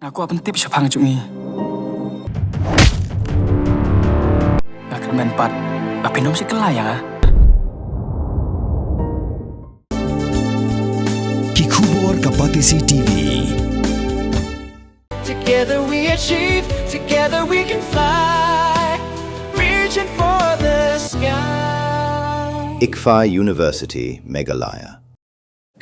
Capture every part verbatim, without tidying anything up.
Nga kwah pyntip shaphang jong ngi. Nga kyrmen pat ba phin ym shim kylla ïa nga. Ki khubor ka Batesi T V. Together we achieve, together we can fly, reaching for the sky. ICFAI University, Meghalaya.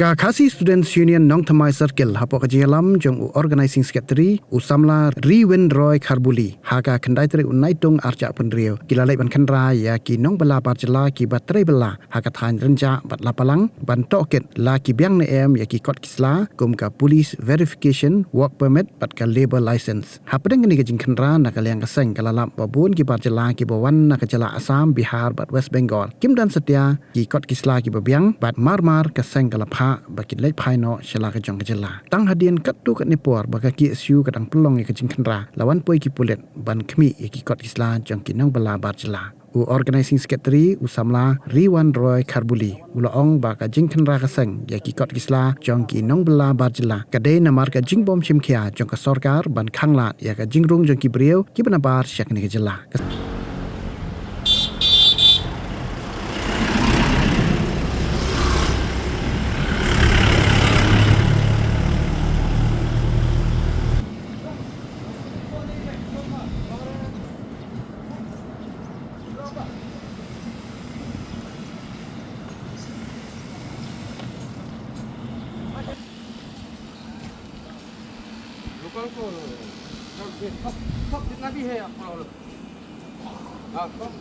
Ka Khasi Students Union Nongthymmai Circle hapoh ka jingïalam jong u Organizing Secretary u samla Riwin Roy Kharbuli, ha ka khyndai tarik u Naitung arhajar arphew hynriew, ki la leit ban khynra ïa ki nongbylla bar jylla kiba trei bylla ha ka thaiñ Rynjah bad Lapalang ban tohkit la ki biang ne em ïa ki kot ki sla kum ka Police Verification, Work Permit bad ka Labour License. Hapdeng kane ka jingkhynra na ka liang ka seng ka la lap ba bun ki bar jylla kiba wan na ka jylla Assam, Bihar bad West Bengal kim don satia ki kot ki sla kiba biang bad mar mar ka seng ka la phah ba kin leit phai noh sha la ka jong ka jylla. Tang hadien katto katne por ba ka K S U ka dang pynlong ïa ka jingkhynra, la wan poi ki pulit ban khmih ïa ki kot ki sla jong ki nongbylla bar jylla. U Organizing Secretary u samla Riwin Roy Kharbuli u la ong ba ka jingkhynra ka seng ïa ki kot ki sla jong ki nongbylla bar jylla ka dei namar ka jingbym shim khia jong ka sorkar ban khanglad ïa ka jingrung jong ki briew kiba na bar sha kane ka jylla. Local को सब, सब जितना भी है आपका, हाँ, सब।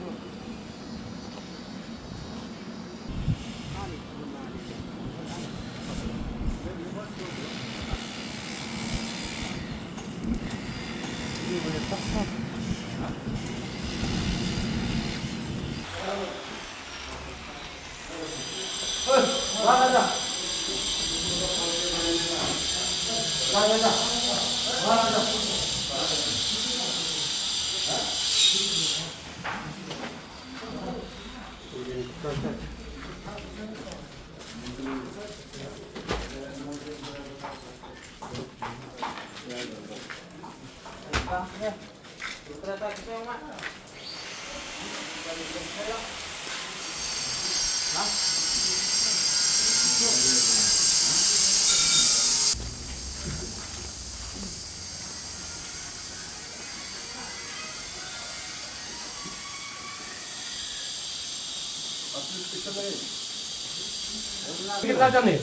कितना जने?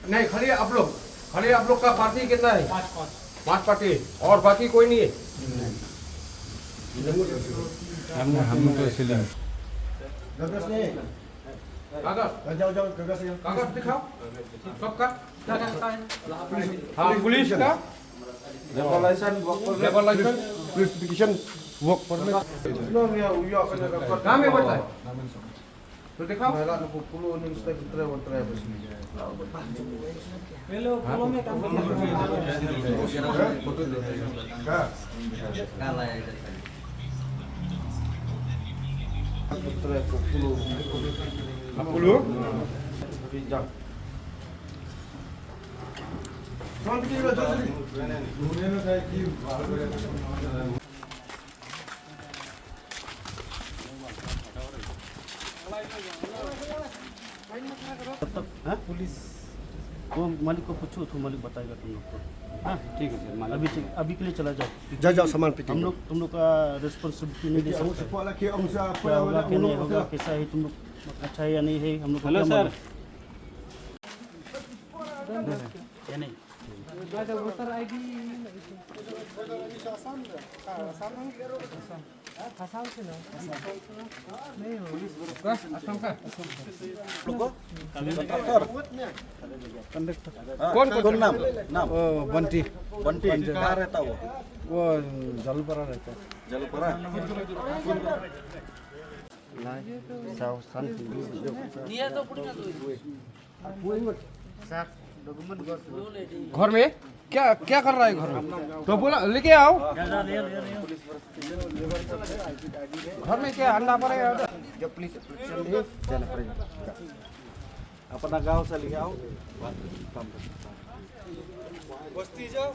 नहीं, खाली आप लोग, खाली आप लोग का पार्टी कितना है? पांच, पांच। पांच पार्टी, और बाकी कोई नहीं है? हम, हम तो इसलिए कागज नहीं। कागज? जाओ, जाओ, कागज ले आओ। कागज दिखाओ। सबका? हाँ, पुलिस का? Labour licence, work permit. Labour licence? Police application, work permit. कहाँ में बैठा है? तो दिखाओ। अपोलो। तब तक, हाँ? पुलिस, वो मालिक को पूछो तो मालिक बताएगा तुम लोग को। हाँ, ठीक है सर, मालिक। अभी ठीक, अभी के लिए चला जाओ। जा, जाओ, सामान पिक हम लोग, तुम लोग का रिस्पॉन्सिबिलिटी नहीं ले सकते। क्या होगा, क्या नहीं होगा, कैसा है तुम लोग, अच्छा है या नहीं है, हम लोग को क्या मालूम? Hello sir. या नहीं? कौन, कौन नाम? नाम? ओ, बंटी। बंटी, कहाँ रहता वो? वो जालूपारा रहता है। जालूपारा? घर में क्या, क्या कर रहा है घर में? तो बोला, लेके आओ। घर में क्या अंडा पड़ेगा? अपना गांव से ले आओ। Bosti jauh,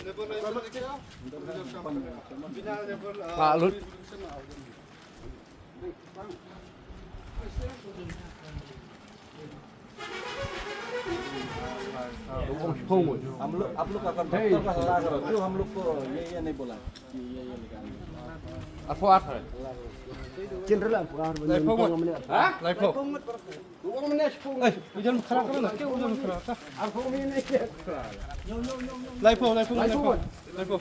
level lain lagi jauh. Bina level, ah, lut. हम लोग, आप लोग का कॉन्ट्रैक्टर का हल्ला करो, क्यों हम लोग को ये, ये नहीं बोला? ये, ये, ये निकाल। Arphew ar. General arphew ar. Laiphew ngut. Ha? Laiphew. Ei, ujan khara khara na, ke ujan khara ta. Laiphew, laiphew, laiphew. Laiphew.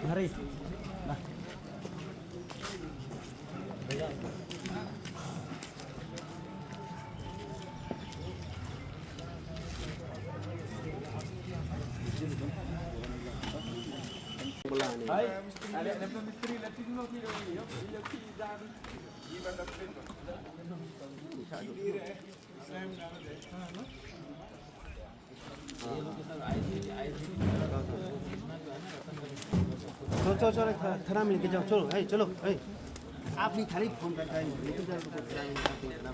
Mari. Nah. चलो, चलो, चलो, थ-, थाना मिलके जाओ, चलो, ए, चलो, ए। आप भी खाली फोन करता है, लेकिन जाओ तो फोन करता है, आप फोन करना।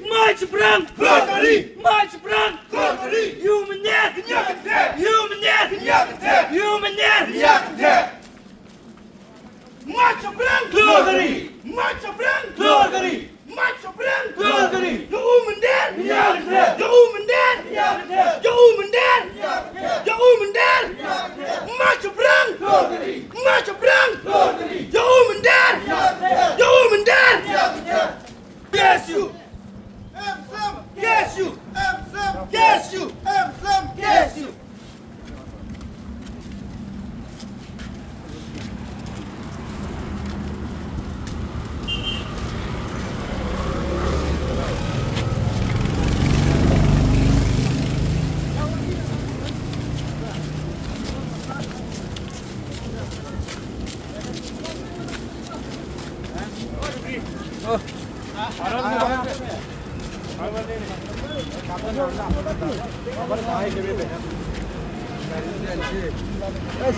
Mai seberang! Mai seberang! Yu menyet! Yu menyet! Yu menyet! Mai seberang! Keluar dari! Mai seberang! Keluar dari! Mai seberang! Keluar dari! Jauh mender! Jauh mender! Jauh mender! Jauh mender! Mai seberang! Keluar dari! Mai seberang! Keluar dari! Jauh mender! Jauh mender! K S U! K S U! K S U! K S U!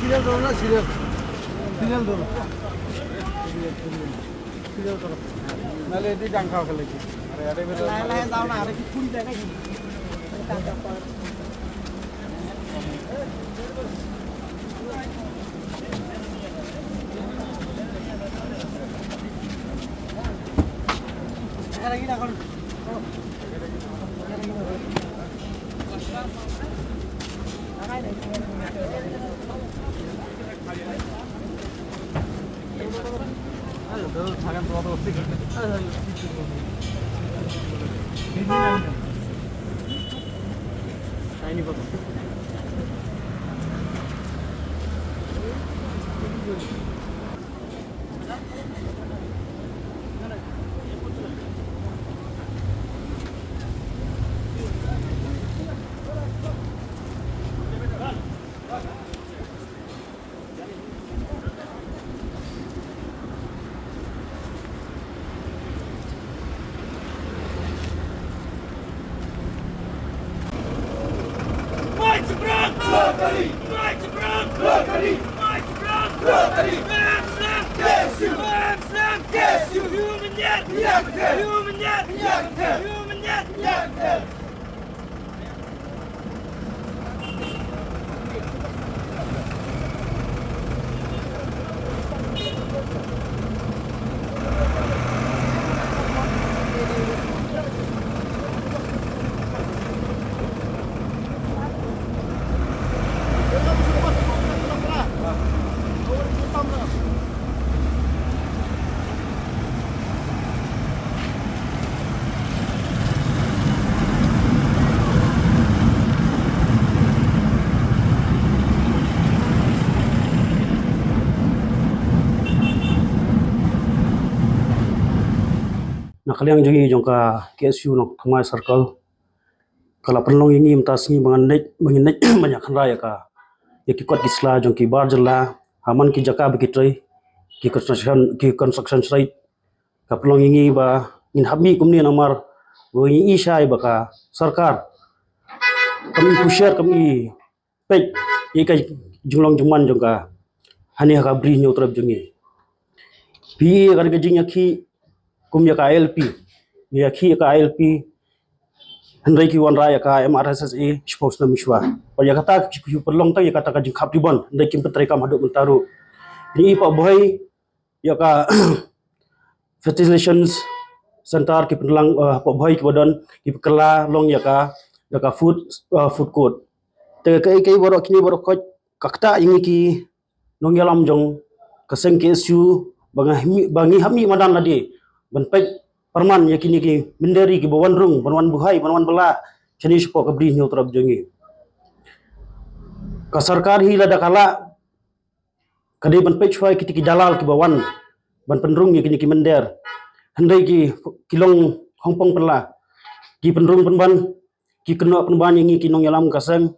Serial ধরো না, serial. Serial ধরো। সিরিয়াল ধরো। নাহলে এদি জাং খাওয়া খেলে কি? আরে, আরে, বেটা। লাহে লাহে যাও না, আরে কি কুড়ি জায়গায় কি? Mai seberang! Keluar dari! Mai seberang! Keluar dari! Mai seberang! Keluar dari! Pem Slam! K S U! Pem Slam! K S U! Yu menyet! Yu menyet! Yu menyet! Yu menyet! Na ka liang jong ngi jong ka K S U Nongthymmai Circle, ka la pynlong ïa ngi mynta sngi ba ngan leit, ba ngin leit ban ïa kynra ïa ka, ïa ki kot ki sla jong ki bar jylla ha man ki jaka ba ki trei, ki construction, ki construction site. Ka pynlong ïa ngi ba ngin hap mih kumne namar ba ngi i shai ba ka sorkar kam i pusher, kam i peit ïa ka jinglong jingman jong ka hangne ha ka Bri Hynñiewtrep jong ngi. Phi i ïa ka jingïakhih kum ïa ka I L P, ïakhih ïa ka I L P, hynrei ki wanrah ïa ka M R S S A shiphew snem shwa. Bad ïa kata ki pynlong tang ïa kata ka jingkhap ribon, hynrei kim pyntreikam haduh mynta ruh. Ngi i pat bhoi ïa ka fertilization center, ki pynlang, eh, pat bhoi ki ba don, ki pynkylla long ïa ka, ïa ka food, eh, food court. Te kaei kaei baroh kine baroh khoit ka ktah ïa ngi ki nongïalam jong ka seng K S U ba ngi hap mih, ba ngi hap mih madan lade ban peit pyrman ïa kine ki mynder ri ki ba wan rung, ban wan buhai, ban wan bylla shane shapoh ka Bri Hynñiewtrep jong ngi. Ka sorkar hi lada ka lah, ka dei ban peit shwa ïa kita ki dalal ki ba wan ban pynrung ïa kine ki mynder. Hynrei ki, ki long hongpong pynla, ki pynrung pynban, ki kynnoh pynban ïa ngi ki nongïalam ka seng,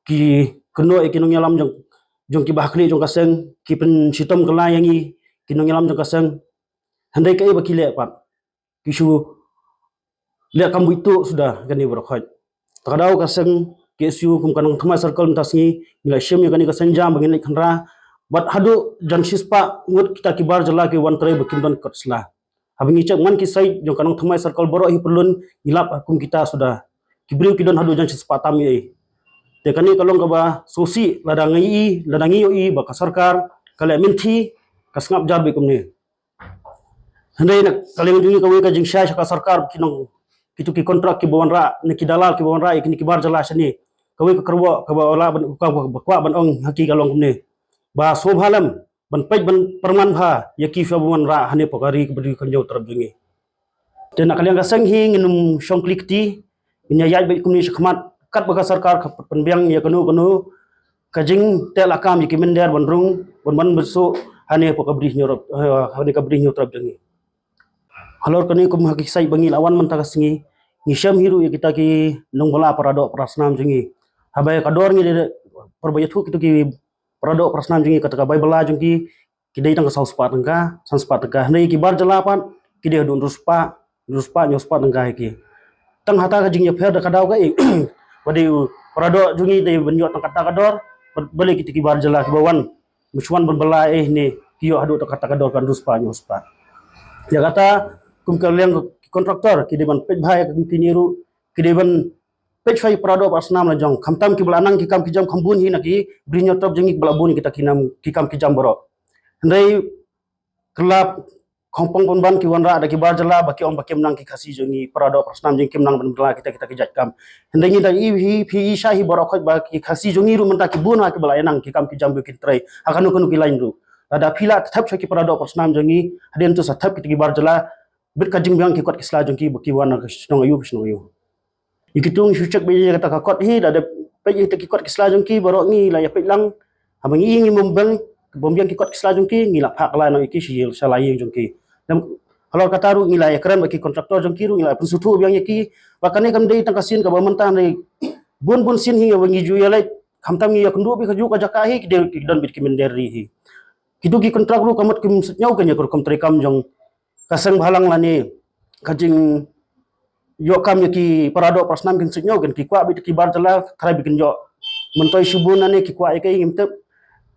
ki kynnoh ïa ki nongïalam jong, jong ki ba ha khlieh jong ka seng, ki pynshitom kylla ïa ngi ki nongïalam jong ka seng. Hynrei kaei ba ki leh pat? Ki shu leh kam buit tuh suda kane baroh khoit. Ta ka daw ka seng K S U kum ka Nongthymmai Circle mynta sngi ngi la shim ïa kane ka seng jam ba ngin leit kynra. Bad haduh jan shispah ngut kita ki bar jylla ki wan trei ba kim don kot sla. Haba ngi check man ki site jong ka Nongthymmai Circle baroh hi pyrlun ngi lap kum kita suda. Ki briew ki don haduh jan shispah tam ïa i. Te kane ka long kaba sngewsih lada ngi i, lada ngi ïohi ba ka sorkar ka leh mynthi, ka sngap jar beit kumne. Hynrei na ka liang jong ngi kawei ka jingshai sha ka sorkar, ki nong, kitu ki kontrak ki ba wanrah, ne ki dalal ki ba wanrah ïa kine ki bar jylla shane. Kawei ka kyrwoh kaba lah ban, ka, ka, ba kwah ban ong ha ki ka long kumne, ba sngewbha lem ban peit ban pyrman bha ïa ki ba wanrah hangne hapoh ka ri ka Bri Hynñiewtrep jong ngi. Te na ka liang ka seng hi ngin ym shong kli kti, ngin ïa ïaid beit kumne shakhmat, katba ka sorkar ka pynbiang ïa kano kano ka jingteh lakam ïa ki mynder ban rung, ban, ban bynsuh hangne hapoh ka Bri Hynñiewtrep, eh, hangne ka Bri Hynñiewtrep jong ngi. Halor kane kum ha ki site ba ngi la wan mynta ka sngi, ngi shem hi ruh ïa kita ki nongbylla para doh para snam jong ngi. Haba ïa ka dor ngi dei, para ba ïathuh kitu ki para doh para snam jong ngi, kata ka bai bylla jong ki, ki dei tang ka saw spah tyngka, san spah tyngka. Hynrei ki bar jylla pat ki dei haduh hynriew spah, hynriew spah, hynñiew spah tyngka ïa ki. Tang hata ka jingïapher da ka daw kaei, ba dei para doh jong ngi dei ban ïoh tang kata ka dor, ba, balei kita ki bar jylla ki ba wan, ba shu wan ban bylla eh ne, ki ïoh haduh tang kata ka dor ka hynriew spah, hynñiew spah. Ïa kata kum ka liang ki kontraktor ki dei ban peit bha ïa kine ruh, ki dei ban peit shwa ïa para doh para snam la jong, khamtam ki ba la nang ki kam ki jam kham bun hi na ki Bri Hynñiewtrep jong ngi, ki ba la bun kita ki nam ki kam ki jam baroh. Hynrei kylla hongpong pynban ki wanrah da ki bar jylla ba ki ong ba kim nang ki Khasi jong ngi, para doh para snam jong ngi kim nang ban bylla kita, kita ki jait kam. Hynrei ngi da i hi, phi i shai hi baroh khoit ba ki Khasi jong ngi ruh mynta ki bun ha ki ba la ïa nang ki kam ki jam ba kin trei ha kano kano ki lain ruh. Lada phi lah thep shwa ki para doh para snam jong ngi, hadien to sa thep kita ki bar jylla, bit ka jingbiang ki kot ki sla jong ki ba ki wan na ka shnong aïu ka shnong aïu. Ïa kitu ngi shu check beit ïa kata ka kot hi, lada peit ïa kita ki kot ki sla jong ki baroh ngi la ïa peit lang. Haba ngi i ngim biang, bym biang ki kot ki sla jong ki, ngi la phah kylla noh ïa ki sha, sha la ïing jong ki. Te halor kata ruh ngi la ïa kren bad ki kontraktor jong ki ruh, ngi la pynsngewthuh biang ïa ki ba kane kam dei tang ka sien kaba mynta, hynrei bun bun sien hi ba ngi ju ïa leit, khamtam ngi ïa kynduh beit kajuh ka jaka hi, ki dei ki don beit ki mynder ri hi. Kitu ki kontrak ruh ka mut kim suidñiew kein ïa ka rukom treikam jong ka seng bhalang lane ka jingïoh kam ïa ki para doh para snam, kin suidñiew kein, ki kwah beit ki bar jylla, trai beit kin ïoh myntoi shibun lane ki kwah ïa kaei ngim tip.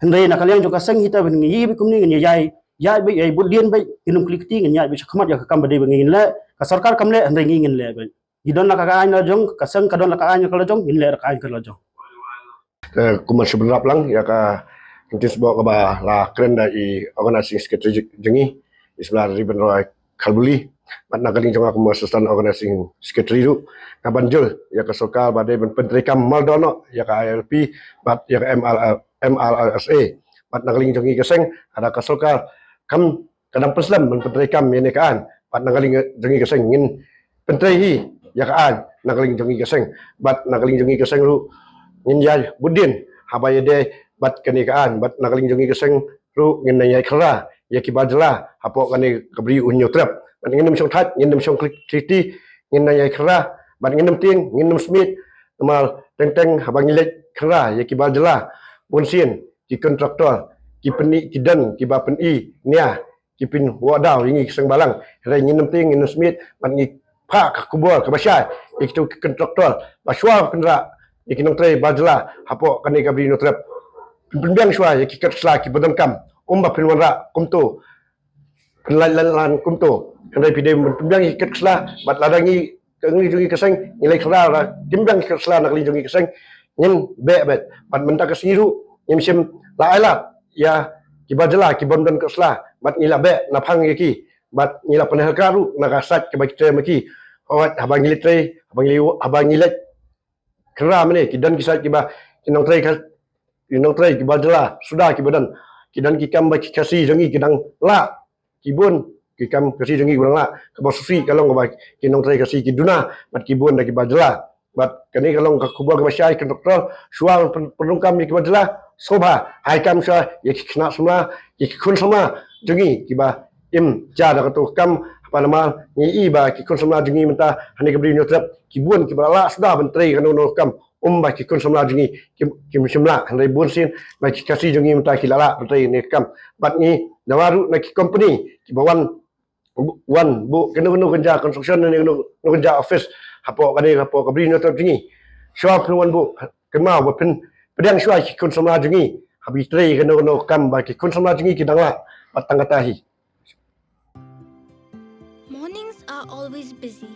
Hynrei na ka liang jong ka seng hi te ban ngi i beit kumne, ngin ïa ïai, ïai beit, ïai bud dien beit, ngin ym kli kti, ngin ïai beit shakhmat ïa ka kam ba dei ba ngin leh. Ka sorkar kam leh, hynrei ngi ngin leh beit. Ngi don la ka aiñ la jong, ka seng ka don la ka aiñ ka la jong, ngin leh la ka aiñ ka la jong. Eh, kumba shu bynrap lang ïa ka ktien sboh kaba la kren da i Organizing Secretary jong ngi, i Samla Ribbon Roy Khalbuli, bad na ka liang jong nga kum Assistant Organizing Secretary ruh, nga ban jur ïa ka sorkar ba dei ban pyntreikam mar dohnud ïa ka I L P bad ïa ka M R, M R S S A. Bad na ka liang jong ngi ka seng, lada ka sorkar kam, ka dang pynslem ban pyntreikam ïa kane ka aiñ, bad na ka liang jong ngi ka seng ngin pyntrei hi ïa ka aiñ na ka liang jong ngi ka seng. Bad na ka liang jong ngi ka seng ruh ngin ïai bud dien haba ïadei bad kane ka aiñ, bad na ka liang jong ngi ka seng ruh ngin nang ïai kynra ïa ki bar jylla hapoh kane ka Bri Hynñiewtrep. Bad ngin ym shong thait, ngin ym shong kri-, kriti, ngin nang ïai khyrra, bad ngin ym tieng, ngin ym smiej, namar teng teng haba ngi leit khyrra ïa ki bar jylla, bun sien ki kontraktor ki pyni, ki don kiba pyni nia, ki pynwadaw ïa ngi ki seng balang. Hynrei ngin ym tieng, ngin ym smiej, bad ngi phah ka khubor kaba shai ïa kito ki kontraktor ba shuwa pynrah ïa ki nongtrei bar jylla hapoh kane ka Bri Hynñiewtrep, pyn, pynbiang shuwa ïa ki kot sla kiba donkam, ym ba pynwanrah kumto, pynlait lait lan kumto. Hynrei phi dei ban pynbiang ïa ki kot sla, bad lada ngi, ka ngi jong ngi ka seng, ngi leit khyrra, lada kim biang ki kot sla na ka liang jong ngi ka seng, ngin beh beit. Bad mynta ka sngi ruh ngim shym la ailad ïa ki bar jylla ki bym don kot sla, bad ngi la beh na phang ïa ki, bad ngi la pynhyrkhat ruh na ka sait kaba ki trei ma ki. Hooid, haba ngi leit trei, haba ngi leit, haba ngi leit khyrra mynne, ki don ki sait kiba ki nongtrei ka, ki nongtrei ki bar jylla suda kiba don, ki don ki kam ba ki Khasi jong ngi ki dang lah, ki bun ki kam Khasi jong ngi ki dang lah. Kaba shisha ka long kaba ki nongtrei Khasi ki duna, bad ki bun da ki bar jylla. Bad kane ka long ka khubor kaba shai, kontraktor shuwa pyn-, pynrung kam ïa ki bar jylla, sngewbha ai kam shuwa ïa ki khynnah samla, ïa ki khun samla jong ngi kiba im ja da kato ka kam, haba namar ngi i ba ki khun samla jong ngi mynta hangne ka Bri Hynñiewtrep ki bun kiba la lah suda ban trei kano kano ka kam, ym ba ki khun samla jong ngi kim, kim shym lah. Hynrei bun sien ba ki Khasi jong ngi mynta ki la lah ban trei kane ka kam. Bad ngi dawa ruh na ki kompani kiba wan, wan buh kano kano kynja construction ne kano kano kynja office hapoh kane, hapoh ka Bri Hynñiewtrep jong ngi. Shuwa phin wan buh, kynmaw ba phin pdiang shuwa ki khun samla jong ngi haba ki trei kano kano ka kam, ba ki khun samla jong ngi ki dang lah. Bad tang kata hi. Mornings are always busy.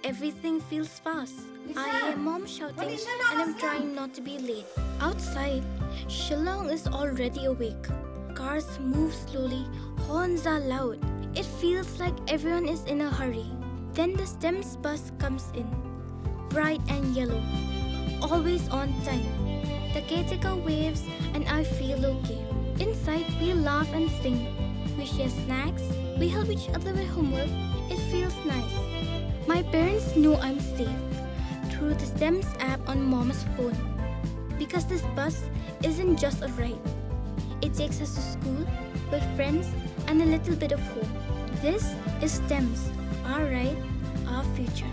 Everything feels fast. I hear mom shouting and I'm trying not to be late. Outside, Shillong is already awake. Cars move slowly, horns are loud. It feels like everyone is in a hurry. Then the STEMS bus comes in, bright and yellow, always on time. The caretaker waves and I feel okay. Inside, we laugh and sing. We share snacks. We help each other with homework. It feels nice. My parents know I'm safe through the STEMS app on mom's phone. Because this bus isn't just a ride. It takes us to school, with friends, and a little bit of home. This is STEMS, our ride, our future.